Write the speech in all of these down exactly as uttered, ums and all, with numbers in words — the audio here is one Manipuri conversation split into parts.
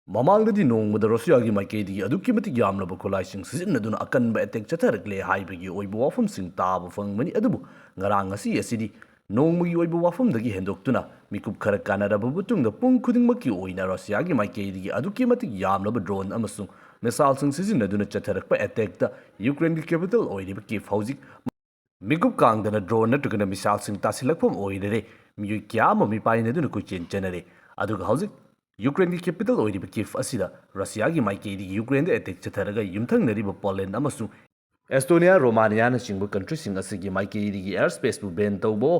ꯃꯃꯥꯡꯗꯗꯤ ꯅꯣꯡꯃꯗ ꯔꯁꯤꯌꯥꯒꯤ ꯃꯥꯏꯀꯩꯗꯒꯤ ꯑꯗꯨꯛꯀꯤ ꯃꯇꯤꯛ ꯌꯥꯝꯂꯕ ꯈꯨꯠꯂꯥꯏꯁꯤꯡ ꯁꯤꯖꯤꯟꯅꯗꯨꯅ ꯑꯀꯟꯕ ꯑꯦꯇꯦꯛ ꯆꯠꯊꯔꯛꯂꯦ ꯍꯥꯏꯕꯒꯤ ꯑꯣꯏꯕ ꯋꯥꯐꯝꯁꯤꯡ ꯇꯥꯕ ꯐꯪꯕꯅꯤ꯫ ꯑꯗꯨꯕꯨ ꯉꯔꯥꯡ ꯉꯁꯤ ꯑꯁꯤꯗꯤ ꯅꯣꯡꯃꯒꯤ ꯑꯣꯏꯕ ꯋꯥꯐꯝꯗꯒꯤ ꯍꯦꯟꯗꯣꯛꯇꯨꯅ ꯃꯤꯀꯨꯞ ꯈꯔ ꯀꯥꯟꯅꯔꯕ ꯃꯇꯨꯡꯗ ꯄꯨꯡ ꯈꯨꯗꯤꯡꯃꯛꯀꯤ ꯑꯣꯏꯅ ꯔꯁꯤꯌꯥꯒꯤ ꯃꯥꯏꯀꯩꯗꯒꯤ ꯑꯗꯨꯛꯀꯤ ꯃꯇꯤꯛ ꯌꯥꯝꯂꯕ ꯗ꯭ꯔꯣꯟ ꯑꯃꯁꯨꯡ ꯃꯤꯁꯥꯏꯜꯁꯤꯡ ꯁꯤꯖꯤꯟꯅꯗꯨꯅ ꯆꯠꯊꯔꯛꯄ ꯑꯦꯇꯦꯛꯇ ꯌꯨꯀ꯭ꯔꯦꯟꯒꯤ ꯀꯦꯄꯤꯇꯦꯜ ꯑꯣꯏꯔꯤꯕ ꯀꯤꯐ ꯍꯧꯖꯤꯛ ꯃꯤꯀꯨꯞ ꯀꯥꯡꯗꯅ ꯗ꯭ꯔꯣꯟ ꯅꯠꯇ꯭ꯔꯒꯅ ꯃꯤꯁꯥꯏꯜꯁꯤꯡ ꯇꯥꯁꯤꯜꯂꯛꯐꯝ ꯑꯣꯏꯔꯔꯦ꯫ ꯃꯤꯑꯣꯏ ꯀꯌꯥ ꯑꯃ ꯃꯤꯄꯥꯏꯅꯗꯨꯅ ꯀꯣꯏꯆꯦꯟ ꯆꯦꯟꯅꯔꯦ꯫ ꯑꯗꯨꯒ ꯍꯧꯖꯤꯛ ꯌꯨꯀ꯭ꯔꯦꯟꯒꯤ ꯀꯦꯄꯤꯇꯦꯜ ꯑꯣꯏꯔꯤꯕ ꯀꯤꯐ ꯑꯁꯤꯗ ꯔꯁꯤꯌꯥꯒꯤ ꯃꯥꯏꯀꯩꯗꯒꯤ ꯌꯨꯀ꯭ꯔꯦꯟꯗ ꯑꯦꯇꯦꯛ ꯆꯠꯊꯔꯒ ꯌꯨꯝꯊꯪꯅꯔꯤꯕ ꯄꯣꯂꯦꯟ ꯑꯃꯁꯨꯡ ꯑꯦꯁꯇꯣꯅꯤꯌꯥ, ꯔꯣꯃꯥꯅꯤꯌꯥꯅꯆꯤꯡꯕ ꯀꯟꯇ꯭ꯔꯤꯁꯤꯡ ꯑꯁꯤꯒꯤ ꯃꯥꯏꯀꯩꯗꯒꯤ ꯑꯦꯌꯔ ꯁ꯭ꯄꯦꯁꯄꯨ ꯕꯦꯟ ꯇꯧꯕꯑꯣ,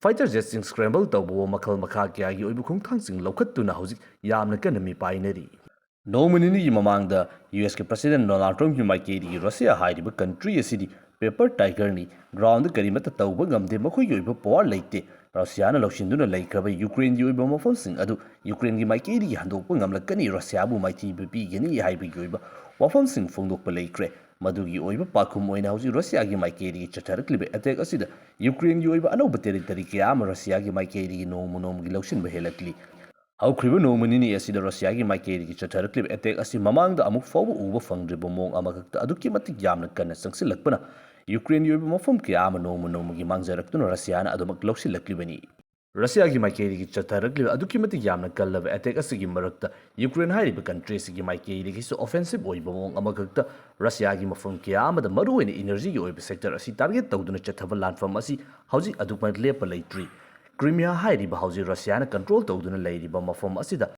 ꯐꯥꯏꯇꯔ ꯖꯦꯠꯁꯤꯡ ꯁ꯭ꯀ꯭ꯔꯦꯝꯕꯜ ꯇꯧꯕꯑꯣ, ꯃꯈꯜ ꯃꯈꯥ ꯀꯌꯥꯒꯤ ꯑꯣꯏꯕ ꯈꯣꯡꯊꯥꯡꯁꯤꯡ ꯂꯧꯈꯠꯇꯨꯅ ꯍꯧꯖꯤꯛ ꯌꯥꯝꯅ ꯀꯟꯅ ꯃꯤꯄꯥꯏꯅꯔꯤ꯫ ꯅꯣꯡꯃ ꯅꯤꯅꯤꯒꯤ ꯃꯃꯥꯡꯗ ꯌꯨ ꯑꯦꯁꯀꯤ ꯄ꯭ꯔꯁꯤꯗꯦꯟ ꯗꯣꯅꯥꯜꯗ ꯇ꯭ꯔꯝꯞꯀꯤ ꯃꯥꯏꯀꯩꯗꯒꯤ ꯔꯁꯤꯌꯥ ꯍꯥꯏꯔꯤꯕ ꯀꯟꯇ꯭ꯔꯤ ꯑꯁꯤꯗꯤ ꯄꯦꯄꯔ ꯇꯥꯏꯒꯔꯅꯤ, ꯒ꯭ꯔꯥꯎꯟꯗ ꯀꯔꯤꯃꯠꯇ ꯇꯧꯕ ꯉꯝꯗꯦ, ꯃꯈꯣꯏꯒꯤ ꯑꯣꯏꯕ ꯄꯋꯥꯔ ꯂꯩꯇꯦ, ꯔꯁꯤꯌꯥꯅ ꯂꯧꯁꯤꯟꯗꯨꯅ ꯂꯩꯈ꯭ꯔꯕ ꯌꯨꯀ꯭ꯔꯦꯟꯒꯤ ꯑꯣꯏꯕ ꯃꯐꯝꯁꯤꯡ ꯑꯗꯨ ꯌꯨꯀ꯭ꯔꯦꯟꯒꯤ ꯃꯥꯏꯀꯩꯗꯒꯤ ꯍꯟꯗꯣꯛꯄ ꯉꯝꯂꯛꯀꯅꯤ, ꯔꯁꯤꯌꯥꯕꯨ ꯃꯥꯏꯊꯤꯕ ꯄꯤꯒꯅꯤ ꯍꯥꯏꯕꯒꯤ ꯑꯣꯏꯕ ꯋꯥꯐꯝꯁꯤꯡ ꯐꯣꯡꯗꯣꯛꯄ ꯂꯩꯈ꯭ꯔꯦ꯫ ꯃꯗꯨꯒꯤ ꯑꯣꯏꯕ ꯄꯥꯎꯈꯨꯝ ꯑꯣꯏꯅ ꯍꯧꯖꯤꯛ ꯔꯁꯤꯌꯥꯒꯤ ꯃꯥꯏꯀꯩꯗꯒꯤ ꯆꯠꯊꯔꯛꯂꯤꯕ ꯑꯦꯇꯦꯛ ꯑꯁꯤꯗ ꯌꯨꯀ꯭ꯔꯦꯟꯒꯤ ꯑꯣꯏꯕ ꯑꯅꯧꯕ ꯇꯦꯔꯤꯇꯔꯤ ꯀꯌꯥ ꯑꯃ ꯔꯁꯤꯌꯥꯒꯤ ꯃꯥꯏꯀꯩꯗꯒꯤ ꯅꯣꯡꯃ ꯅꯣꯡꯃꯒꯤ ꯂꯧꯁꯤꯟꯕ ꯍꯦꯜꯂꯛꯂꯤ꯫ ꯍꯧꯈ꯭ꯔꯤꯕ ꯅꯣꯡꯃ ꯅꯤꯅꯤ ꯑꯁꯤꯗ ꯔꯁꯤꯌꯥꯒꯤ ꯃꯥꯏꯀꯩꯗꯒꯤ ꯆꯠꯊꯔꯛꯂꯤꯕ ꯑꯦꯇꯦꯛ ꯑꯁꯤ ꯃꯃꯥꯡꯗ ꯑꯃꯨꯛ ꯐꯥꯎꯕ ꯎꯕ ꯐꯪꯗ꯭ꯔꯤꯕ ꯃꯑꯣꯡ ꯑꯃꯈꯛꯇ ꯑꯗꯨꯛꯀꯤ ꯃꯇꯤꯛ ꯌꯥꯝꯅ ꯀꯟꯅ ꯆꯪꯁꯤꯜꯂꯛꯄꯅ ꯌꯨꯀ꯭ꯔꯦꯟꯒꯤ ꯑꯣꯏꯕ ꯃꯐꯝ ꯀꯌꯥ ꯑꯃ ꯅꯣꯡꯃ ꯅꯣꯡꯃꯒꯤ ꯃꯥꯡꯖꯔꯛꯇꯨꯅ ꯔꯁꯤꯌꯥꯅ ꯑꯗꯨꯃꯛ ꯂꯧꯁꯤꯜꯂꯛꯂꯤꯕꯅꯤ꯫ ꯔꯁꯤꯌꯥꯒꯤ ꯃꯥꯏꯀꯩꯗꯒꯤ ꯆꯠꯊꯔꯛꯂꯤꯕ ꯑꯗꯨꯛꯀꯤ ꯃꯇꯤꯛ ꯌꯥꯝꯅ ꯀꯜꯂꯕ ꯑꯦꯇꯦꯛ ꯑꯁꯤꯒꯤ ꯃꯔꯛꯇ ꯌꯨꯀ꯭ꯔꯦꯟ ꯍꯥꯏꯔꯤꯕ ꯀꯟꯇ꯭ꯔꯤ ꯑꯁꯤꯒꯤ ꯃꯥꯏꯀꯩꯗꯒꯤꯁꯨ ꯑꯣꯐꯦꯟꯁꯤꯞ ꯑꯣꯏꯕ ꯃꯑꯣꯡ ꯑꯃꯈꯛꯇ ꯔꯁꯤꯌꯥꯒꯤ ꯃꯐꯝ ꯀꯌꯥ ꯑꯃꯗ, ꯃꯔꯨꯑꯣꯏꯅ ꯏꯅꯔꯖꯤꯒꯤ ꯑꯣꯏꯕ ꯁꯦꯛꯇꯔ ꯑꯁꯤ ꯇꯥꯔꯒꯦꯠ ꯇꯧꯗꯨꯅ ꯆꯠꯊꯕ ꯂꯥꯟꯐꯝ ꯑꯁꯤ ꯍꯧꯖꯤꯛ ꯑꯗꯨꯃꯛ ꯂꯦꯞꯄ ꯂꯩꯇ꯭ꯔꯤ꯫ ꯀ꯭ꯔꯤꯃꯤꯌꯥ ꯍꯥꯏꯔꯤꯕ ꯍꯧꯖꯤꯛ ꯔꯁꯤꯌꯥꯅ ꯀꯟꯇ꯭ꯔꯣꯜ ꯇꯧꯗꯨꯅ ꯂꯩꯔꯤꯕ ꯃꯐꯝ ꯑꯁꯤꯗ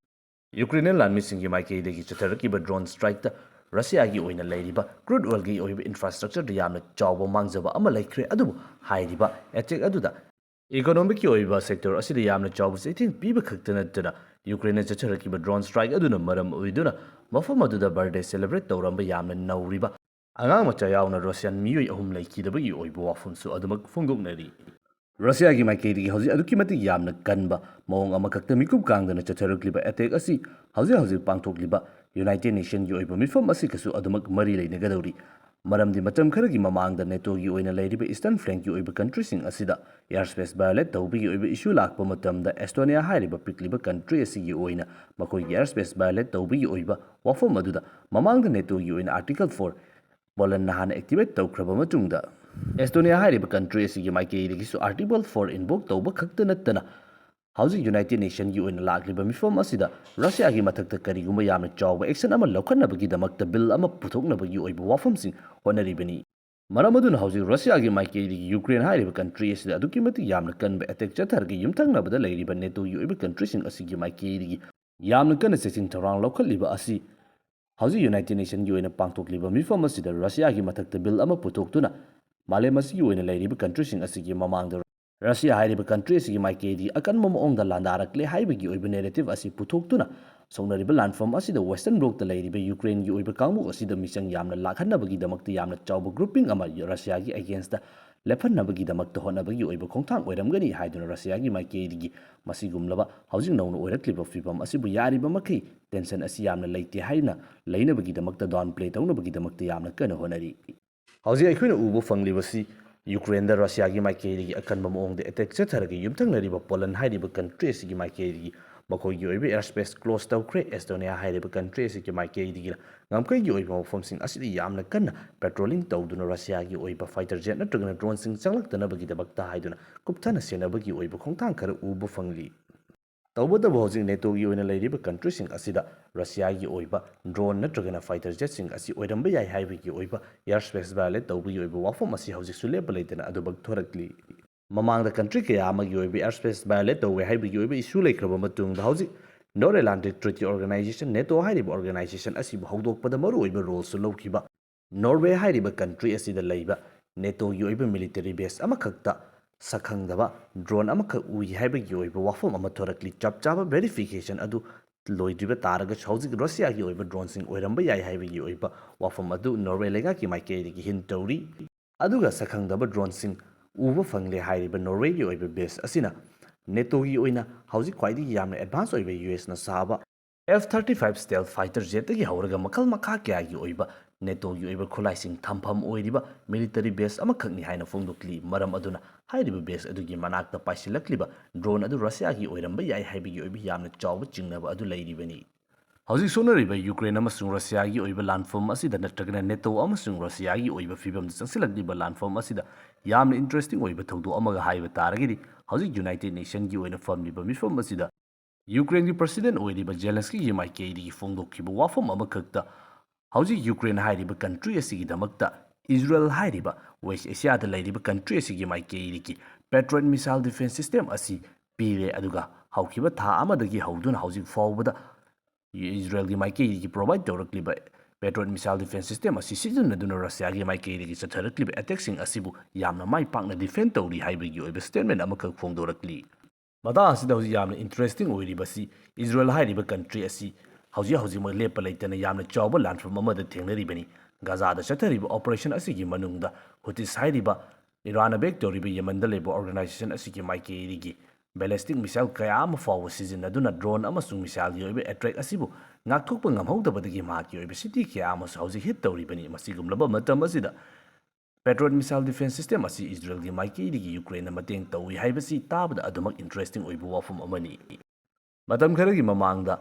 ꯌꯨꯀ꯭ꯔꯦꯅꯤꯌꯟ ꯂꯥꯟꯃꯤꯁꯤꯡꯒꯤ ꯃꯥꯏꯀꯩꯗꯒꯤ ꯆꯠꯊꯔꯛꯈꯤꯕ ꯗ꯭ꯔꯣꯟ ꯁ꯭ꯇ꯭ꯔꯥꯏꯛꯇ ꯔꯁꯤꯌꯥꯒꯤ ꯑꯣꯏꯅ ꯂꯩꯔꯤꯕ ꯀ꯭ꯔꯨꯗ ꯑꯣꯏꯜꯒꯤ ꯑꯣꯏꯕ ꯏꯟꯐ꯭ꯔꯥꯁ꯭ꯇ꯭ꯔꯛꯆꯔꯗ ꯌꯥꯝꯅ ꯆꯥꯎꯕ ꯃꯥꯡꯖꯕ ꯑꯃ ꯂꯩꯈ꯭ꯔꯦ꯫ ꯑꯗꯨꯕꯨ ꯍꯥꯏꯔꯤꯕ ꯑꯦꯇꯦꯛ ꯑꯗꯨꯗ ꯏꯀꯣꯅꯣꯃꯤꯛꯀꯤ ꯑꯣꯏꯕ ꯁꯦꯛꯇꯔ ꯑꯁꯤꯗ ꯌꯥꯝꯅ ꯆꯥꯎꯕ ꯆꯩꯊꯦꯡ ꯄꯤꯕ ꯈꯛꯇ ꯅꯠꯇꯅ ꯌꯨꯀ꯭ꯔꯦꯟꯅ ꯆꯠꯊꯔꯛꯈꯤꯕ ꯗ꯭ꯔꯣꯟ ꯁ꯭ꯇ꯭ꯔꯥꯏꯛ ꯑꯗꯨꯅ ꯃꯔꯝ ꯑꯣꯏꯗꯨꯅ ꯃꯐꯝ ꯑꯗꯨꯗ ꯕꯔꯊꯗꯦ ꯁꯦꯂꯦꯕ꯭ꯔꯦꯠ ꯇꯧꯔꯝꯕ ꯌꯥꯝꯅ ꯅꯧꯔꯤꯕ ꯑꯉꯥꯡ ꯃꯆꯥ ꯌꯥꯎꯅ ꯔꯁꯤꯌꯥꯟ ꯃꯤꯑꯣꯏ ꯑꯍꯨꯝ ꯂꯩꯈꯤꯗꯕꯒꯤ ꯑꯣꯏꯕ ꯋꯥꯐꯝꯁꯨ ꯑꯗꯨꯃꯛ ꯐꯣꯡꯗꯣꯛꯅꯔꯤ꯫ ꯔꯁꯤꯌꯥꯒꯤ ꯃꯥꯏꯀꯩꯗꯒꯤ ꯍꯧꯖꯤꯛ ꯑꯗꯨꯛꯀꯤ ꯃꯇꯤꯛ ꯌꯥꯝꯅ ꯀꯟꯕ ꯃꯑꯣꯡ ꯑꯃꯈꯛꯇ ꯃꯤꯀꯨꯞ ꯀꯥꯡꯗꯅ ꯆꯠꯊꯔꯛꯂꯤꯕ ꯑꯦꯇꯦꯛ ꯑꯁꯤ ꯍꯧꯖꯤꯛ ꯍꯧꯖꯤꯛ ꯄꯥꯡꯊꯣꯛꯂꯤꯕ ꯌꯨꯅꯥꯏꯇꯦꯗ ꯅꯦꯁꯟꯒꯤ ꯑꯣꯏꯕ ꯃꯤꯐꯝ ꯑꯁꯤꯒꯁꯨ ꯑꯗꯨꯃꯛ ꯃꯔꯤ ꯂꯩꯅꯒꯗꯧꯔꯤ꯫ ꯃꯔꯝꯗꯤ ꯃꯇꯝ ꯈꯔꯒꯤ ꯃꯃꯥꯡꯗ ꯅꯦꯇꯣꯒꯤ ꯑꯣꯏꯅ ꯂꯩꯔꯤꯕ ꯏꯁꯇꯔꯟ ꯐ꯭ꯂꯦꯡꯀꯤ ꯑꯣꯏꯕ ꯀꯟꯇ꯭ꯔꯤꯁꯤꯡ ꯑꯁꯤꯗ ꯏꯌꯔ ꯁ꯭ꯄꯦꯁ ꯚꯥꯏꯑꯣꯂꯦꯠ ꯇꯧꯕꯒꯤ ꯑꯣꯏꯕ ꯏꯁꯨ ꯂꯥꯛꯄ ꯃꯇꯝꯗ ꯑꯦꯁꯇꯣꯅꯤꯌꯥ ꯍꯥꯏꯔꯤꯕ ꯄꯤꯛꯂꯤꯕ ꯀꯟꯇ꯭ꯔꯤ ꯑꯁꯤꯒꯤ ꯑꯣꯏꯅ ꯃꯈꯣꯏꯒꯤ ꯏꯌꯔ ꯁ꯭ꯄꯦꯁ ꯚꯥꯏꯑꯣꯂꯦꯠ ꯇꯧꯕꯒꯤ ꯑꯣꯏꯕ ꯋꯥꯐꯝ ꯑꯗꯨꯗ ꯃꯃꯥꯡꯗ ꯅꯦꯇꯣꯒꯤ ꯑꯣꯏꯅ ꯑꯥꯔꯇꯤꯀꯜ ꯐꯣꯔ ꯄꯣꯂꯟꯅ ꯍꯥꯟꯅ ꯑꯦꯛꯇꯤꯚꯦꯠ ꯇꯧꯈ꯭ꯔꯕ ꯃꯇꯨꯡꯗ ꯑꯦꯁꯇꯣꯅꯤꯌꯥ ꯍꯥꯏꯔꯤꯕ ꯀꯟꯇ꯭ꯔꯤ ꯑꯁꯤꯒꯤ ꯃꯥꯏꯀꯩꯗꯒꯤꯁꯨ ꯑꯥꯔꯇꯤꯀꯜ ꯐꯣꯔ ꯏꯟꯚꯣꯛ ꯇꯧꯕ ꯈꯛꯇ ꯅꯠꯇꯅ ꯍꯧꯖꯤꯛ ꯌꯨꯅꯥꯏꯇꯦꯗ ꯅꯦꯁꯟꯒꯤ ꯑꯣꯏꯅ ꯂꯥꯛꯂꯤꯕ ꯃꯤꯐꯝ ꯑꯁꯤꯗ ꯔꯁꯤꯌꯥꯒꯤ ꯃꯊꯛꯇ ꯀꯔꯤꯒꯨꯝꯕ ꯌꯥꯝꯅ ꯆꯥꯎꯕ ꯑꯦꯛꯁꯟ ꯑꯃ ꯂꯧꯈꯠꯅꯕꯒꯤꯗꯃꯛꯇ ꯕꯤꯜ ꯑꯃ ꯄꯨꯊꯣꯛꯅꯕꯒꯤ ꯑꯣꯏꯕ ꯋꯥꯐꯝꯁꯤꯡ ꯍꯣꯠꯅꯔꯤꯕꯅꯤ꯫ ꯃꯔꯝ ꯑꯗꯨꯅ ꯍꯧꯖꯤꯛ ꯔꯁꯤꯌꯥꯒꯤ ꯃꯥꯏꯀꯩꯗꯒꯤ ꯌꯨꯀ꯭ꯔꯦꯟ ꯍꯥꯏꯔꯤꯕ ꯀꯟꯇ꯭ꯔꯤ ꯑꯁꯤꯗ ꯑꯗꯨꯛꯀꯤ ꯃꯇꯤꯛ ꯌꯥꯝꯅ ꯀꯟꯕ ꯑꯦꯇꯦꯛ ꯆꯠꯊꯔꯒ ꯌꯨꯝꯊꯪꯅꯕꯗ ꯂꯩꯔꯤꯕ ꯅꯦꯇꯣꯒꯤ ꯑꯣꯏꯕ ꯀꯟꯇ꯭ꯔꯤꯁꯤꯡ ꯑꯁꯤꯒꯤ ꯃꯥꯏꯀꯩꯗꯒꯤ ꯌꯥꯝꯅ ꯀꯟꯅ ꯆꯦꯛꯁꯤꯟ ꯊꯧꯔꯥꯡ ꯂꯧꯈꯠꯂꯤꯕ ꯑꯁꯤ ꯍꯧꯖꯤꯛ ꯌꯨꯅꯥꯏꯇꯦꯗ ꯅꯦꯁꯟꯒꯤ ꯑꯣꯏꯅ ꯄꯥꯡꯊꯣꯛꯂꯤꯕ ꯃꯤꯐꯝ ꯑꯁꯤꯗ ꯔꯁꯤꯌꯥꯒꯤ ꯃꯊꯛꯇ ꯕꯤꯜ ꯑꯃ ꯄꯨꯊꯣꯛꯇꯨꯅ ꯃꯥꯂꯦꯝ ꯑꯁꯤꯒꯤ ꯑꯣꯏꯅ ꯂꯩꯔꯤꯕ ꯀꯟꯇ꯭ꯔꯤꯁꯤꯡ ꯑꯁꯤꯒꯤ ꯃꯃꯥꯡꯗ ꯔꯁꯤꯌꯥ ꯍꯥꯏꯔꯤꯕ ꯀꯟꯇ꯭ꯔꯤ ꯑꯁꯤꯒꯤ ꯃꯥꯏꯀꯩꯗꯒꯤ ꯑꯀꯟꯕ ꯃꯑꯣꯡꯗ ꯂꯥꯟꯗꯥꯔꯛꯂꯦ ꯍꯥꯏꯕꯒꯤ ꯑꯣꯏꯕ ꯅꯦꯔꯦꯇꯤꯚ ꯑꯁꯤ ꯄꯨꯊꯣꯛꯇꯨꯅ ꯁꯣꯛꯅꯔꯤꯕ ꯂꯥꯟꯐꯝ ꯑꯁꯤꯗ ꯋꯦꯁꯇꯔꯟ ꯕ꯭ꯂꯣꯛꯇ ꯂꯩꯔꯤꯕ ꯌꯨꯀ꯭ꯔꯦꯟꯒꯤ ꯑꯣꯏꯕ ꯀꯥꯡꯕꯨ ꯑꯁꯤꯗ ꯃꯤꯆꯪ ꯌꯥꯝꯅ ꯂꯥꯛꯍꯟꯅꯕꯒꯤꯗꯃꯛꯇ ꯌꯥꯝꯅ ꯆꯥꯎꯕ ꯒ꯭ꯔꯨꯄꯤꯡ ꯑꯃ ꯔꯁꯤꯌꯥꯒꯤ ꯑꯦꯒꯦꯟꯁꯇ ꯂꯦꯞꯍꯟꯅꯕꯒꯤꯗꯃꯛꯇ ꯍꯣꯠꯅꯕꯒꯤ ꯑꯣꯏꯕ ꯈꯣꯡꯊꯥꯡ ꯑꯣꯏꯔꯝꯒꯅꯤ ꯍꯥꯏꯗꯨꯅ ꯔꯁꯤꯌꯥꯒꯤ ꯃꯥꯏꯀꯩꯗꯒꯤ ꯃꯁꯤꯒꯨꯝꯂꯕ ꯍꯧꯖꯤꯛ ꯅꯧꯅ ꯑꯣꯏꯔꯛꯂꯤꯕ ꯐꯤꯕꯝ ꯑꯁꯤꯕꯨ ꯌꯥꯔꯤꯕ ꯃꯈꯩ ꯇꯦꯟꯁꯟ ꯑꯁꯤ ꯌꯥꯝꯅ ꯂꯩꯇꯦ ꯍꯥꯏꯅ ꯂꯩꯅꯕꯒꯤꯗꯃꯛꯇ ꯗꯥꯎꯟ ꯄ꯭ꯂꯦ ꯇꯧꯅꯕꯒꯤꯗꯃꯛꯇ ꯌꯥꯝꯅ ꯀꯟꯅ ꯍꯣꯠꯅꯔꯤ꯫ ꯍꯧꯖꯤꯛ ꯑꯩꯈꯣꯏꯅ ꯎꯕ ꯐꯪꯂꯤꯕꯁꯤ ꯌꯨꯀ꯭ꯔꯦꯟꯗ ꯔꯁꯤꯌꯥꯒꯤ ꯃꯥꯏꯀꯩꯗꯒꯤ ꯑꯀꯟꯕ ꯃꯑꯣꯡꯗ ꯑꯦꯇꯦꯛ ꯆꯠꯊꯔꯒ ꯌꯨꯝꯊꯪꯅꯔꯤꯕ ꯄꯣꯂꯟ ꯍꯥꯏꯔꯤꯕ ꯀꯟꯇ꯭ꯔꯤ ꯑꯁꯤꯒꯤ ꯃꯥꯏꯀꯩꯗꯒꯤ ꯃꯈꯣꯏꯒꯤ ꯑꯣꯏꯕ ꯑꯦꯌꯔ ꯁ꯭ꯄꯦꯁ ꯀ꯭ꯂꯣꯖ ꯇꯧꯈ꯭ꯔꯦ꯫ ꯑꯦꯁꯇꯣꯅꯤꯌꯥ ꯍꯥꯏꯔꯤꯕ ꯀꯟꯇ꯭ꯔꯤ ꯑꯁꯤꯒꯤ ꯃꯥꯏꯀꯩꯗꯒꯤꯅ ꯉꯝꯈꯩꯒꯤ ꯑꯣꯏꯕ ꯃꯐꯝꯁꯤꯡ ꯑꯁꯤꯗ ꯌꯥꯝꯅ ꯀꯟꯅ ꯄꯦꯇ꯭ꯔꯣꯂꯤꯡ ꯇꯧꯗꯨꯅ ꯔꯁꯤꯌꯥꯒꯤ ꯑꯣꯏꯕ ꯐꯥꯏꯇꯔ ꯖꯦꯠ ꯅꯠꯇ꯭ꯔꯒꯅ ꯗ꯭ꯔꯣꯟꯁꯤꯡ ꯆꯪꯂꯛꯇꯅꯕꯒꯤꯗꯃꯛꯇ ꯍꯥꯏꯗꯨꯅ ꯀꯨꯞꯊꯅ ꯁꯦꯟꯅꯕꯒꯤ ꯑꯣꯏꯕ ꯈꯣꯡꯊꯥꯡ ꯈꯔ ꯎꯕ ꯐꯪꯂꯤ꯫ ꯇꯧꯕꯇꯕꯨ ꯍꯧꯖꯤꯛ ꯅꯦꯇꯣꯒꯤ ꯑꯣꯏꯅ ꯂꯩꯔꯤꯕ ꯀꯟꯇ꯭ꯔꯤꯁꯤꯡ ꯑꯁꯤꯗ ꯔꯁꯤꯌꯥꯒꯤ ꯑꯣꯏꯕ ꯗ꯭ꯔꯣꯟ ꯅꯠꯇ꯭ꯔꯒꯅ ꯐꯥꯏꯇꯔ ꯖꯦꯠꯁꯤꯡ ꯑꯁꯤ ꯑꯣꯏꯔꯝꯕ ꯌꯥꯏ ꯍꯥꯏꯕꯒꯤ ꯑꯣꯏꯕ ꯏꯌꯔ ꯁ꯭ꯄꯦꯁ ꯚꯥꯏꯑꯣꯂꯦꯠ ꯇꯧꯕꯒꯤ ꯑꯣꯏꯕ ꯋꯥꯐꯝ ꯑꯁꯤ ꯍꯧꯖꯤꯛꯁꯨ ꯂꯦꯞꯄ ꯂꯩꯇꯅ ꯑꯗꯨꯃꯛ ꯊꯣꯔꯛꯂꯤ꯫ ꯃꯃꯥꯡꯗ ꯀꯟꯇ꯭ꯔꯤ ꯀꯌꯥ ꯑꯃꯒꯤ ꯑꯣꯏꯕ ꯏꯌꯔ ꯁ꯭ꯄꯦꯁ ꯚꯥꯏꯑꯣꯂꯦꯠ ꯇꯧꯋꯦ ꯍꯥꯏꯕꯒꯤ ꯑꯣꯏꯕ ꯏꯁꯨ ꯂꯩꯈ꯭ꯔꯕ ꯃꯇꯨꯡꯗ ꯍꯧꯖꯤꯛ ꯅꯣꯔꯠ ꯑꯦꯠꯂꯥꯟꯇꯤꯛ ꯇ꯭ꯔꯤꯇꯤ ꯑꯣꯔꯒꯅꯥꯏꯖꯦꯁꯟ, ꯅꯦꯇꯣ ꯍꯥꯏꯔꯤꯕ ꯑꯣꯔꯒꯅꯥꯏꯖꯦꯁꯟ ꯑꯁꯤꯕꯨ ꯍꯧꯗꯣꯛꯄꯗ ꯃꯔꯨꯑꯣꯏꯕ ꯔꯣꯜꯁꯨ ꯂꯧꯈꯤꯕ ꯅꯣꯔꯋꯦ ꯍꯥꯏꯔꯤꯕ ꯀꯟꯇ꯭ꯔꯤ ꯑꯁꯤꯗ ꯂꯩꯕ ꯅꯦꯇꯣꯒꯤ ꯑꯣꯏꯕ ꯃꯤꯂꯤꯇꯔꯤ ꯕꯦꯁ ꯑꯃꯈꯛꯇ ꯁꯛꯈꯪꯗꯕ ꯗ꯭ꯔꯣꯟ ꯑꯃꯈꯛ ꯎꯏ ꯍꯥꯏꯕꯒꯤ ꯑꯣꯏꯕ ꯋꯥꯐꯝ ꯑꯃ ꯊꯣꯔꯛꯂꯤ꯫ ꯆꯞ ꯆꯥꯕ ꯚꯦꯔꯤꯐꯤꯀꯦꯁꯟ ꯑꯗꯨ ꯂꯣꯏꯗ꯭ꯔꯤꯕ ꯇꯥꯔꯒꯁꯨ ꯍꯧꯖꯤꯛ ꯔꯁꯤꯌꯥꯒꯤ ꯑꯣꯏꯕ ꯗ꯭ꯔꯣꯟꯁꯤꯡ ꯑꯣꯏꯔꯝꯕ ꯌꯥꯏ ꯍꯥꯏꯕꯒꯤ ꯑꯣꯏꯕ ꯋꯥꯐꯝ ꯑꯗꯨ ꯅꯣꯔꯋꯦ ꯂꯩꯉꯥꯛꯀꯤ ꯃꯥꯏꯀꯩꯗꯒꯤ ꯍꯤꯟ ꯇꯧꯔꯤ꯫ ꯑꯗꯨꯒ ꯁꯛꯈꯪꯗꯕ ꯗ꯭ꯔꯣꯟꯁꯤꯡ ꯎꯕ ꯐꯪꯂꯦ ꯍꯥꯏꯔꯤꯕ ꯅꯣꯔꯋꯦꯒꯤ ꯑꯣꯏꯕ ꯕꯦꯁ ꯑꯁꯤꯅ ꯅꯦꯇꯣꯒꯤ ꯑꯣꯏꯅ ꯍꯧꯖꯤꯛ ꯈ꯭ꯋꯥꯏꯗꯒꯤ ꯌꯥꯝꯅ ꯑꯦꯗꯚꯥꯟꯁ ꯑꯣꯏꯕ ꯌꯨ ꯑꯦꯁꯅ ꯁꯥꯕ F thirty five stealth fighter jetꯇꯒꯤ ꯍꯧꯔꯒ ꯃꯈꯜ ꯃꯈꯥ ꯀꯌꯥꯒꯤ ꯑꯣꯏꯕ NATOꯒꯤ ꯑꯣꯏꯕ ꯈꯨꯠꯂꯥꯏꯁꯤꯡ ꯊꯝꯐꯝ ꯑꯣꯏꯔꯤꯕ military base ꯑꯃꯈꯛꯅꯤ ꯍꯥꯏꯅ ꯐꯣꯡꯗꯣꯛꯂꯤ꯫ ꯃꯔꯝ ꯑꯗꯨꯅ ꯍꯥꯏꯔꯤꯕ base ꯑꯗꯨꯒꯤ ꯃꯅꯥꯛꯇ ꯄꯥꯏꯁꯤꯜꯂꯛꯂꯤꯕ drone ꯑꯗꯨ Russiaꯒꯤ ꯑꯣꯏꯔꯝꯕ ꯌꯥꯏ ꯍꯥꯏꯕꯒꯤ ꯑꯣꯏꯕ ꯌꯥꯝꯅ ꯆꯥꯎꯕ ꯆꯤꯡꯅꯕ ꯑꯗꯨ ꯂꯩꯔꯤꯕꯅꯤ꯫ ꯍꯧꯖꯤꯛ ꯁꯣꯛꯅꯔꯤꯕ Ukraine ꯑꯃꯁꯨꯡ Russiaꯒꯤ ꯑꯣꯏꯕ ꯂꯥꯟꯐꯝ ꯑꯁꯤꯗ ꯅꯠꯇ꯭ꯔꯒꯅ NATO ꯑꯃꯁꯨꯡ Russiaꯒꯤ ꯑꯣꯏꯕ ꯐꯤꯕꯝꯗ ꯆꯪꯁꯤꯜꯂꯛꯂꯤꯕ ꯂꯥꯟꯐꯝ ꯑꯁꯤꯗ ꯌꯥꯝꯅ interesting ꯑꯣꯏꯕ ꯊꯧꯗꯣꯛ ꯑꯃꯒ ꯍꯥꯏꯕ ꯇꯥꯔꯒꯗꯤ, ꯍꯧꯖꯤꯛ United Nationꯒꯤ ꯑꯣꯏꯅ ꯐꯝꯂꯤꯕ ꯃꯤꯐꯝ ꯑꯁꯤꯗ Ukraineꯒꯤ president ꯑꯣꯏꯔꯤꯕ Zelenskyꯒꯤ ꯃꯥꯏꯀꯩꯗꯒꯤ ꯐꯣꯡꯗꯣꯛꯈꯤꯕ ꯋꯥꯐꯝ ꯑꯃꯈꯛꯇ, ꯍꯧꯖꯤꯛ Ukraine ꯍꯥꯏꯔꯤꯕ country ꯑꯁꯤꯒꯤꯗꯃꯛꯇ Israel ꯍꯥꯏꯔꯤꯕ West Asiaꯗ ꯂꯩꯔꯤꯕ country ꯑꯁꯤꯒꯤ ꯃꯥꯏꯀꯩꯗꯒꯤ Patriot missile defense system ꯑꯁꯤ ꯄꯤꯔꯦ, ꯑꯗꯨꯒ ꯍꯧꯈꯤꯕ ꯊꯥ ꯑꯃꯗꯒꯤ ꯍꯧꯗꯨꯅ ꯍꯧꯖꯤꯛ ꯐꯥꯎꯕꯗ Israelꯒꯤ ꯃꯥꯏꯀꯩꯗꯒꯤ provide ꯇꯧꯔꯛꯂꯤꯕ Patriot missile defense system ꯑꯁꯤ ꯁꯤꯖꯤꯟꯅꯗꯨꯅ Russiaꯒꯤ ꯃꯥꯏꯀꯩꯗꯒꯤ ꯆꯠꯊꯔꯛꯂꯤꯕ attackꯁꯤꯡ ꯑꯁꯤꯕꯨ ꯌꯥꯝꯅ ꯃꯥꯏ ꯄꯥꯛꯅ defend ꯇꯧꯔꯤ ꯍꯥꯏꯕꯒꯤ ꯑꯣꯏꯕ statement ꯑꯃꯈꯛ ꯐꯣꯡꯗꯣꯔꯛꯂꯤ꯫ ꯃꯇꯥꯡ ꯑꯁꯤꯗ ꯍꯧꯖꯤꯛ ꯌꯥꯝꯅ interesting ꯑꯣꯏꯔꯤꯕꯁꯤ, Israel ꯍꯥꯏꯔꯤꯕ country ꯑꯁꯤ ꯍꯧꯖꯤꯛ ꯍꯧꯖꯤꯛꯃꯛ ꯂꯦꯞꯄ ꯂꯩꯇꯅ ꯌꯥꯝꯅ ꯆꯥꯎꯕ ꯂꯥꯟꯐꯝ ꯑꯃꯗ ꯊꯦꯡꯅꯔꯤꯕꯅꯤ꯫ ꯒꯥꯖꯥꯗ ꯆꯠꯊꯔꯤꯕ operation ꯑꯁꯤꯒꯤ ꯃꯅꯨꯡꯗ Houthis ꯍꯥꯏꯔꯤꯕ Iranꯅ back ꯇꯧꯔꯤꯕ Yemenꯗ ꯂꯩꯕ organization ꯑꯁꯤꯒꯤ ꯃꯥꯏꯀꯩꯗꯒꯤ ballistic missile ꯀꯌꯥ ꯑꯃ ꯐꯥꯎꯕ ꯁꯤꯖꯤꯟꯅꯗꯨꯅ drone ꯑꯃꯁꯨꯡ missileꯒꯤ ꯑꯣꯏꯕ attack ꯑꯁꯤꯕꯨ ꯉꯥꯛꯊꯣꯛꯄ ꯉꯝꯍꯧꯗꯕꯗꯒꯤ ꯃꯍꯥꯛꯀꯤ ꯑꯣꯏꯕ city ꯀꯌꯥ ꯑꯃꯁꯨ ꯍꯧꯖꯤꯛ hit ꯇꯧꯔꯤꯕꯅꯤ꯫ ꯃꯁꯤꯒꯨꯝꯂꯕ ꯃꯇꯝ ꯑꯁꯤꯗ Patriot missile defense system ꯑꯁꯤ Israelꯒꯤ ꯃꯥꯏꯀꯩꯗꯒꯤ Ukraineꯅ ꯃꯇꯦꯡ ꯇꯧꯏ ꯍꯥꯏꯕꯁꯤ ꯇꯥꯕꯗ ꯑꯗꯨꯃꯛ interesting ꯑꯣꯏꯕ ꯋꯥꯐꯝ ꯑꯃꯅꯤ꯫ ꯃꯇꯝ ꯈꯔꯒꯤ ꯃꯃꯥꯡꯗ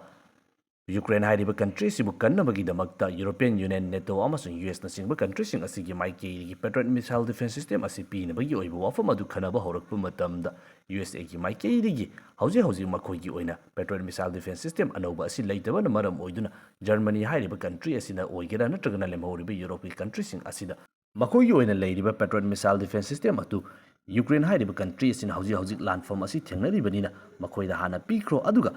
Ukraine ꯍꯥꯏꯔꯤꯕ country ꯑꯁꯤꯕꯨ ꯀꯟꯅꯕꯒꯤꯗꯃꯛꯇ European Union, NATO ꯑꯃꯁꯨꯡ USꯅꯆꯤꯡꯕ countryꯁꯤꯡ ꯑꯁꯤꯒꯤ ꯃꯥꯏꯀꯩꯗꯒꯤ Patriot missile defense system ꯑꯁꯤ ꯄꯤꯅꯕꯒꯤ ꯑꯣꯏꯕ ꯋꯥꯐꯝ ꯑꯗꯨ ꯈꯟꯅꯕ ꯍꯧꯔꯛꯄ ꯃꯇꯝꯗ, USAꯒꯤ ꯃꯥꯏꯀꯩꯗꯒꯤ ꯍꯧꯖꯤꯛ ꯍꯧꯖꯤꯛ ꯃꯈꯣꯏꯒꯤ ꯑꯣꯏꯅ Patriot missile defense system ꯑꯅꯧꯕ ꯑꯁꯤ ꯂꯩꯇꯕꯅ ꯃꯔꯝ ꯑꯣꯏꯗꯨꯅ Germany ꯍꯥꯏꯔꯤꯕ country ꯑꯁꯤꯅ ꯑꯣꯏꯒꯦꯔꯥ ꯅꯠꯇ꯭ꯔꯒꯅ ꯂꯦꯝꯍꯧꯔꯤꯕ Europeꯒꯤ countryꯁꯤꯡ ꯑꯁꯤꯗ ꯃꯈꯣꯏꯒꯤ ꯑꯣꯏꯅ ꯂꯩꯔꯤꯕ Patriot missile defense system ꯑꯗꯨ Ukraine ꯍꯥꯏꯔꯤꯕ country ꯑꯁꯤꯅ ꯍꯧꯖꯤꯛ ꯍꯧꯖꯤꯛ ꯂꯥꯟꯐꯝ ꯑꯁꯤ ꯊꯦꯡꯅꯔꯤꯕꯅꯤꯅ ꯃꯈꯣꯏꯗ ꯍꯥꯟꯅ ꯄꯤꯈ꯭ꯔꯣ, ꯑꯗꯨꯒ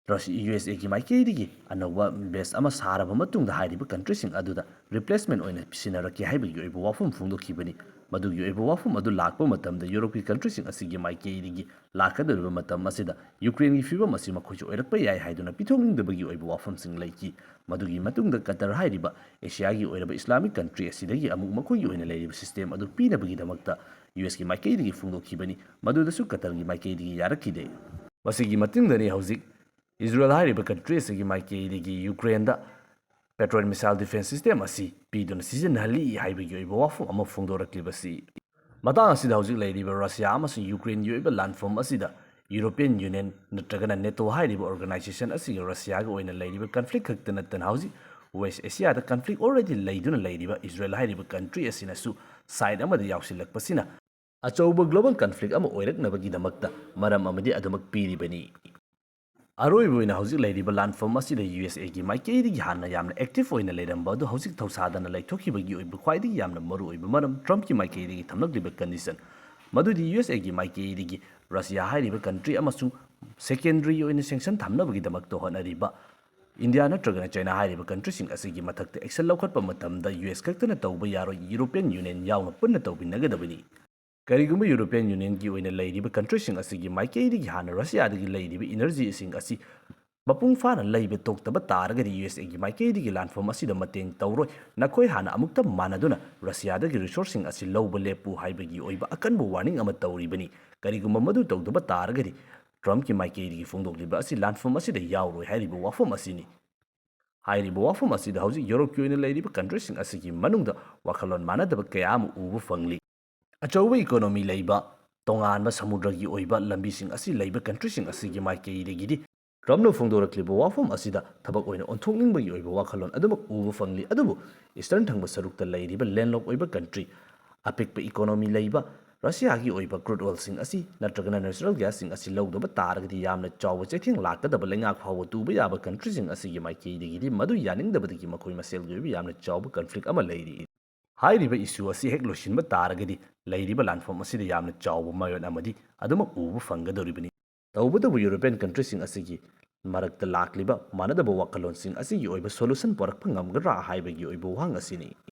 Russia, USAꯒꯤ ꯃꯥꯏꯀꯩꯗꯒꯤ ꯑꯅꯧꯕ base ꯑꯃ ꯁꯥꯔꯕ ꯃꯇꯨꯡꯗ ꯍꯥꯏꯔꯤꯕ countryꯁꯤꯡ ꯑꯗꯨꯗ replacement ꯑꯣꯏꯅ ꯁꯤꯟꯅꯔꯛꯀꯦ ꯍꯥꯏꯕꯒꯤ ꯑꯣꯏꯕ ꯋꯥꯐꯝ ꯐꯣꯡꯗꯣꯛꯈꯤꯕꯅꯤ꯫ ꯃꯗꯨꯒꯤ ꯑꯣꯏꯕ ꯋꯥꯐꯝ ꯑꯗꯨ ꯂꯥꯛꯄ ꯃꯇꯝꯗ Europeꯒꯤ countryꯁꯤꯡ ꯑꯁꯤꯒꯤ ꯃꯥꯏꯀꯩꯗꯒꯤ ꯂꯥꯛꯀꯗꯧꯔꯤꯕ ꯃꯇꯝ ꯑꯁꯤꯗ Ukraineꯒꯤ ꯐꯤꯕꯝ ꯑꯁꯤ ꯃꯈꯣꯏꯁꯨ ꯑꯣꯏꯔꯛꯄ ꯌꯥꯏ ꯍꯥꯏꯗꯨꯅ ꯄꯤꯊꯣꯛꯅꯤꯡꯗꯕꯒꯤ ꯑꯣꯏꯕ ꯋꯥꯐꯝꯁꯤꯡ ꯂꯩꯈꯤ꯫ ꯃꯗꯨꯒꯤ ꯃꯇꯨꯡꯗ Qatar ꯍꯥꯏꯔꯤꯕ Asiaꯒꯤ ꯑꯣꯏꯔꯕ Islamic country ꯑꯁꯤꯗꯒꯤ ꯑꯃꯨꯛ ꯃꯈꯣꯏꯒꯤ ꯑꯣꯏꯅ ꯂꯩꯔꯤꯕ system ꯑꯗꯨ ꯄꯤꯅꯕꯒꯤꯗꯃꯛꯇ USꯀꯤ ꯃꯥꯏꯀꯩꯗꯒꯤ ꯐꯣꯡꯗꯣꯛꯈꯤꯕꯅꯤ꯫ ꯃꯗꯨꯗꯁꯨ Qatarꯒꯤ ꯃꯥꯏꯀꯩꯗꯒꯤ ꯌꯥꯔꯛꯈꯤꯗꯦ꯫ ꯃꯁꯤꯒꯤ ꯃꯇꯨꯡꯗꯅꯤ ꯍꯧꯖꯤꯛ ꯏꯖꯔꯦꯜ ꯍꯥꯏꯔꯤꯕ ꯀꯟꯇ꯭ꯔꯤ ꯑꯁꯤꯒꯤ ꯃꯥꯏꯀꯩꯗꯒꯤ ꯌꯨꯀ꯭ꯔꯦꯟꯗ Patriot missile defense system ꯑꯁꯤ ꯄꯤꯗꯨꯅ ꯁꯤꯖꯤꯟꯅꯍꯜꯂꯤ ꯍꯥꯏꯕꯒꯤ ꯑꯣꯏꯕ ꯋꯥꯐꯝ ꯑꯃ ꯐꯣꯡꯗꯣꯔꯛꯂꯤꯕꯁꯤ꯫ ꯃꯇꯥꯡ ꯑꯁꯤꯗ ꯍꯧꯖꯤꯛ ꯂꯩꯔꯤꯕ ꯔꯁꯤꯌꯥ ꯑꯃꯁꯨꯡ ꯌꯨꯀ꯭ꯔꯦꯟꯒꯤ ꯑꯣꯏꯕ ꯂꯥꯟꯐꯝ ꯑꯁꯤꯗ European Union ꯅꯠꯇ꯭ꯔꯒꯅ ꯅꯦꯇꯣ ꯍꯥꯏꯔꯤꯕ organization ꯑꯁꯤꯒ ꯔꯁꯤꯌꯥꯒ ꯑꯣꯏꯅ ꯂꯩꯔꯤꯕ conflict ꯈꯛꯇ ꯅꯠꯇꯅ ꯍꯧꯖꯤꯛ West Asia ꯗ conflict already ꯂꯩꯗꯨꯅ ꯂꯩꯔꯤꯕ ꯏꯖꯔꯦꯜ ꯍꯥꯏꯔꯤꯕ ꯀꯟꯇ꯭ꯔꯤ ꯑꯁꯤꯅꯁꯨ side ꯑꯃꯗ ꯌꯥꯎꯁꯤꯜꯂꯛꯄꯁꯤꯅ ꯑꯆꯧꯕ global conflict ꯑꯃ ꯑꯣꯏꯔꯛꯅꯕꯒꯤꯗꯃꯛꯇ ꯃꯔꯝ ꯑꯃꯗꯤ ꯑꯗꯨꯃꯛ ꯄꯤꯔꯤꯕꯅꯤ꯫ ꯑꯔꯣꯏꯕ ꯑꯣꯏꯅ ꯍꯧꯖꯤꯛ ꯂꯩꯔꯤꯕ ꯂꯥꯟꯐꯝ ꯑꯁꯤꯗ ꯌꯨ ꯑꯦꯁ ꯑꯦꯒꯤ ꯃꯥꯏꯀꯩꯗꯒꯤ ꯍꯥꯟꯅ ꯌꯥꯝꯅ active ꯑꯣꯏꯅ ꯂꯩꯔꯝꯕ ꯑꯗꯨ ꯍꯧꯖꯤꯛ ꯊꯧꯁꯥꯗꯅ ꯂꯩꯊꯣꯛꯈꯤꯕꯒꯤ ꯑꯣꯏꯕ ꯈ꯭ꯋꯥꯏꯗꯒꯤ ꯌꯥꯝꯅ ꯃꯔꯨꯑꯣꯏꯕ ꯃꯔꯝ ꯇ꯭ꯔꯝꯞꯀꯤ ꯃꯥꯏꯀꯩꯗꯒꯤ ꯊꯝꯂꯛꯂꯤꯕ condition, ꯃꯗꯨꯗꯤ ꯌꯨ ꯑꯦꯁ ꯑꯦꯒꯤ ꯃꯥꯏꯀꯩꯗꯒꯤ ꯔꯁꯤꯌꯥ ꯍꯥꯏꯔꯤꯕ ꯀꯟꯇ꯭ꯔꯤ ꯑꯃꯁꯨꯡ secondary ꯑꯣꯏꯅ sanction ꯊꯝꯅꯕꯒꯤꯗꯃꯛꯇ ꯍꯣꯠꯅꯔꯤꯕ ꯏꯟꯗꯤꯌꯥ ꯅꯠꯇ꯭ꯔꯒꯅ ꯆꯩꯅꯥ ꯍꯥꯏꯔꯤꯕ ꯀꯟꯇ꯭ꯔꯤꯁꯤꯡ ꯑꯁꯤꯒꯤ ꯃꯊꯛꯇ action ꯂꯧꯈꯠꯄ ꯃꯇꯝꯗ ꯌꯨ ꯑꯦꯁ ꯈꯛꯇꯅ ꯇꯧꯕ ꯌꯥꯔꯣꯏ, European Union ꯌꯥꯎꯅ ꯄꯨꯟꯅ ꯇꯧꯃꯤꯟꯅꯒꯗꯕꯅꯤ꯫ ꯀꯔꯤꯒꯨꯝꯕ European Unionꯒꯤ ꯑꯣꯏꯅ ꯂꯩꯔꯤꯕ ꯀꯟꯇ꯭ꯔꯤꯁꯤꯡ ꯑꯁꯤꯒꯤ ꯃꯥꯏꯀꯩꯗꯒꯤ ꯍꯥꯟꯅ ꯔꯁꯤꯌꯥꯗꯒꯤ ꯂꯩꯔꯤꯕ energyꯁꯤꯡ ꯑꯁꯤ ꯃꯄꯨꯡ ꯐꯥꯅ ꯂꯩꯕ ꯇꯣꯛꯇꯕ ꯇꯥꯔꯒꯗꯤ ꯌꯨ ꯑꯦꯁ ꯑꯦꯒꯤ ꯃꯥꯏꯀꯩꯗꯒꯤ ꯂꯥꯟꯐꯝ ꯑꯁꯤꯗ ꯃꯇꯦꯡ ꯇꯧꯔꯣꯏ, ꯅꯈꯣꯏ ꯍꯥꯟꯅ ꯑꯃꯨꯛꯇ ꯃꯥꯟꯅꯗꯨꯅ ꯔꯁꯤꯌꯥꯗꯒꯤ resourceꯁꯤꯡ ꯑꯁꯤ ꯂꯧꯕ ꯂꯦꯞꯄꯨ ꯍꯥꯏꯕꯒꯤ ꯑꯣꯏꯕ ꯑꯀꯟꯕ warning ꯑꯃ ꯇꯧꯔꯤꯕꯅꯤ꯫ ꯀꯔꯤꯒꯨꯝꯕ ꯃꯗꯨ ꯇꯧꯗꯕ ꯇꯥꯔꯒꯗꯤ ꯇ꯭ꯔꯝꯞꯀꯤ ꯃꯥꯏꯀꯩꯗꯒꯤ ꯐꯣꯡꯗꯣꯛꯂꯤꯕ ꯑꯁꯤ ꯂꯥꯟꯐꯝ ꯑꯁꯤꯗ ꯌꯥꯎꯔꯣꯏ ꯍꯥꯏꯔꯤꯕ ꯋꯥꯐꯝ ꯑꯁꯤꯅꯤ꯫ ꯍꯥꯏꯔꯤꯕ ꯋꯥꯐꯝ ꯑꯁꯤꯗ ꯍꯧꯖꯤꯛ ꯌꯨꯔꯣꯞꯀꯤ ꯑꯣꯏꯅ ꯂꯩꯔꯤꯕ ꯀꯟꯇ꯭ꯔꯤꯁꯤꯡ ꯑꯁꯤꯒꯤ ꯃꯅꯨꯡꯗ ꯋꯥꯈꯜꯂꯣꯟ ꯃꯥꯟꯅꯗꯕ ꯀꯌꯥ ꯑꯃ ꯎꯕ ꯐꯪꯂꯤ꯫ ꯑꯆꯧꯕ economy ꯂꯩꯕ, ꯇꯣꯉꯥꯟꯕ ꯁꯃꯨꯗ꯭ꯔꯒꯤ ꯑꯣꯏꯕ ꯂꯝꯕꯤꯁꯤꯡ ꯑꯁꯤ ꯂꯩꯕ ꯀꯟꯇ꯭ꯔꯤꯁꯤꯡ ꯑꯁꯤꯒꯤ ꯃꯥꯏꯀꯩꯗꯒꯤꯗꯤ ꯇ꯭ꯔꯝꯞꯅ ꯐꯣꯡꯗꯣꯔꯛꯂꯤꯕ ꯋꯥꯐꯝ ꯑꯁꯤꯗ ꯊꯕꯛ ꯑꯣꯏꯅ ꯑꯣꯟꯊꯣꯛꯅꯤꯡꯕꯒꯤ ꯑꯣꯏꯕ ꯋꯥꯈꯜꯂꯣꯟ ꯑꯗꯨꯃꯛ ꯎꯕ ꯐꯪꯂꯤ꯫ ꯑꯗꯨꯕꯨ ꯏꯁꯇꯔꯟ ꯊꯪꯕ ꯁꯔꯨꯛꯇ ꯂꯩꯔꯤꯕ landlock ꯑꯣꯏꯕ ꯀꯟꯇ꯭ꯔꯤ, ꯑꯄꯤꯛꯄ economy ꯂꯩꯕ ꯔꯁꯤꯌꯥꯒꯤ ꯑꯣꯏꯕ crude oilꯁꯤꯡ ꯑꯁꯤ ꯅꯠꯇ꯭ꯔꯒꯅ natural gasꯁꯤꯡ ꯑꯁꯤ ꯂꯧꯗꯕ ꯇꯥꯔꯒꯗꯤ ꯌꯥꯝꯅ ꯆꯥꯎꯕ ꯆꯩꯊꯦꯡ ꯂꯥꯛꯀꯗꯕ ꯂꯩꯉꯥꯛ ꯐꯥꯎꯕ ꯇꯨꯕ ꯌꯥꯕ ꯀꯟꯇ꯭ꯔꯤꯁꯤꯡ ꯑꯁꯤꯒꯤ ꯃꯥꯏꯀꯩꯗꯒꯤꯗꯤ ꯃꯗꯨ ꯌꯥꯅꯤꯡꯗꯕꯗꯒꯤ ꯃꯈꯣꯏ ꯃꯁꯦꯜꯒꯤ ꯑꯣꯏꯕ ꯌꯥꯝꯅ ꯆꯥꯎꯕ conflict ꯑꯃ ꯂꯩꯔꯤ꯫ ꯍꯥꯏꯔꯤꯕ issue ꯑꯁꯤ ꯍꯦꯛ ꯂꯣꯏꯁꯤꯟꯕ ꯇꯥꯔꯒꯗꯤ ꯂꯩꯔꯤꯕ ꯂꯥꯟꯐꯝ ꯑꯁꯤꯗ ꯌꯥꯝꯅ ꯆꯥꯎꯕ ꯃꯥꯏꯑꯣꯟ ꯑꯃꯗꯤ ꯑꯗꯨꯃꯛ ꯎꯕ ꯐꯪꯒꯗꯧꯔꯤꯕꯅꯤ꯫ ꯇꯧꯕꯇꯕꯨ European countrysꯤꯡ ꯑꯁꯤꯒꯤ ꯃꯔꯛꯇ ꯂꯥꯛꯂꯤꯕ ꯃꯥꯟꯅꯗꯕ ꯋꯥꯈꯜꯂꯣꯟꯁꯤꯡ ꯑꯁꯤꯒꯤ ꯑꯣꯏꯕ solution ꯄꯨꯔꯛꯄ ꯉꯝꯒꯗ꯭ꯔꯥ ꯍꯥꯏꯕꯒꯤ ꯑꯣꯏꯕ ꯋꯥꯍꯪ ꯑꯁꯤꯅꯤ꯫